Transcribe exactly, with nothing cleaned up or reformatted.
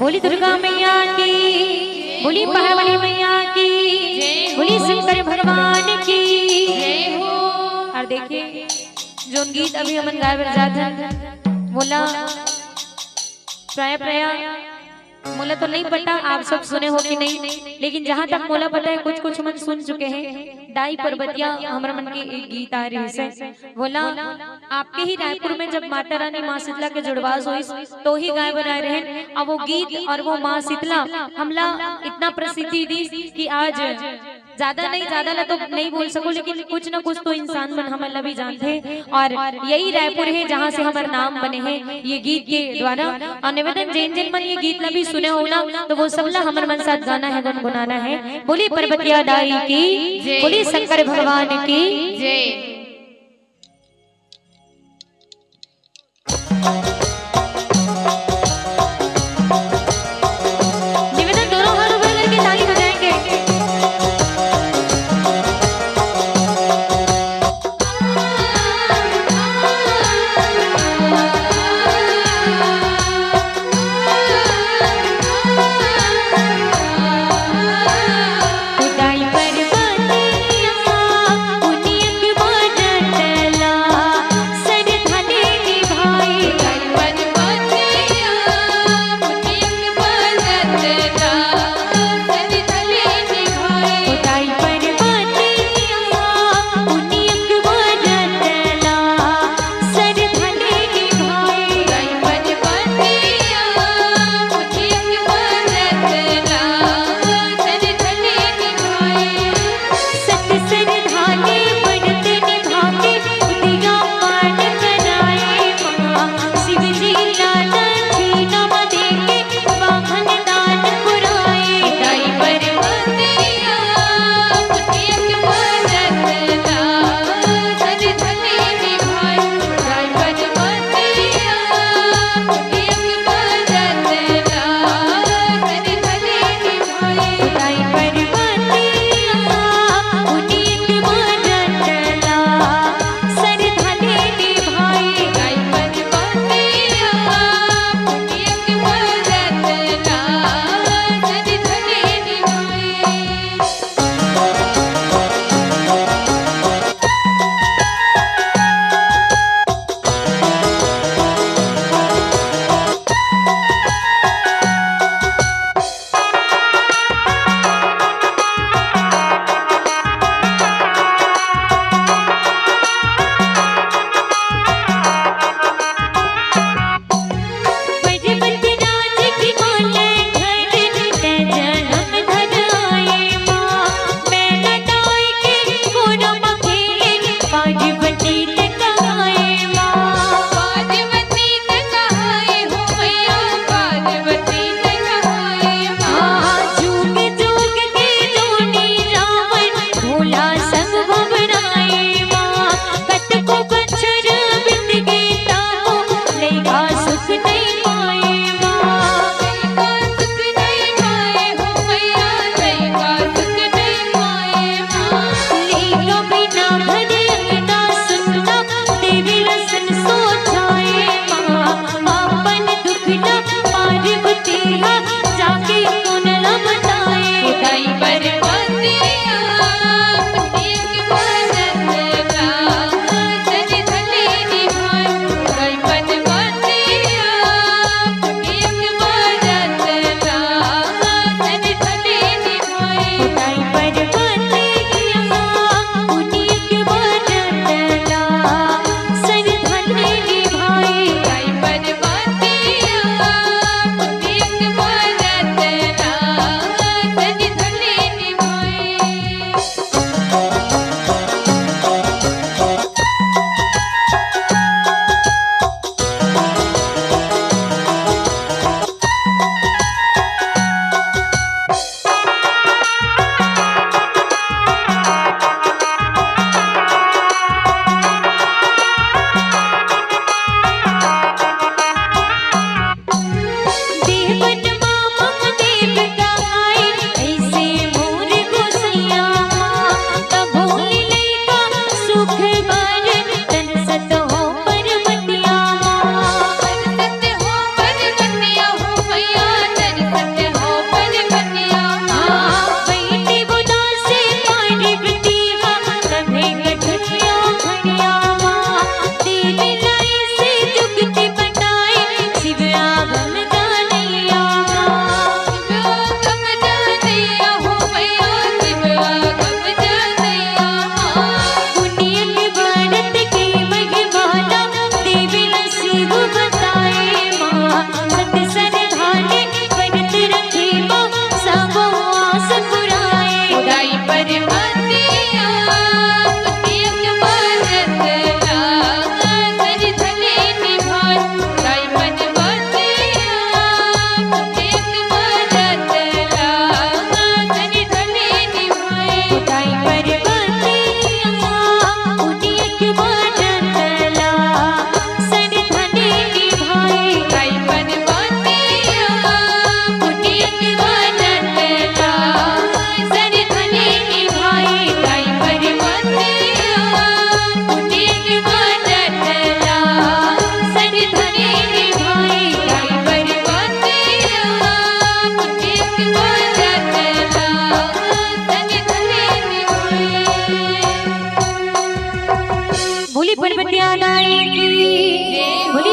बोली दुर्गा मैया की, बोली पहाड़वाली मैया की, बोली शंकर भगवान की। अउ देखिए, जोन गीत अभी हमन गाए बर जात हन, मोला प्राय प्राय, मोला तो नहीं पता आप सब सुने हो कि नहीं, लेकिन जहाँ तक मोला पता है, कुछ कुछ मन सुन चुके हैं। दाई परबतिया हमर मन के एक गीत आ रहिस हे, वोला आपके ही रायपुर में जब माता रानी माँ शीतला के जुड़वास होइस, तो ही गाए बर आए रहेन। अब वो गीत और वो माँ शीतला हमला इतना प्रसिद्धि दीस कि आज ज्यादा नहीं, ज्यादा ला तो नहीं बोल सकूं, लेकिन कुछ ना कुछ तो इंसान मन हमन ला भी जानथे। और यही रायपुर है जहाँ से हमर नाम बने हैं ये गीत के द्वारा। और निवेदन, जेन जेन मन ये गीत ला भी सुने हो ना, तो वो सब ला हमर मन साथ गाना है, गुनगुनाना है। बोली परबतिया दाई की, बोली शंकर भगवान की। निवेदन, दोनों हाथ ऊपर करके ताली बजाएंगे। प्यारा की।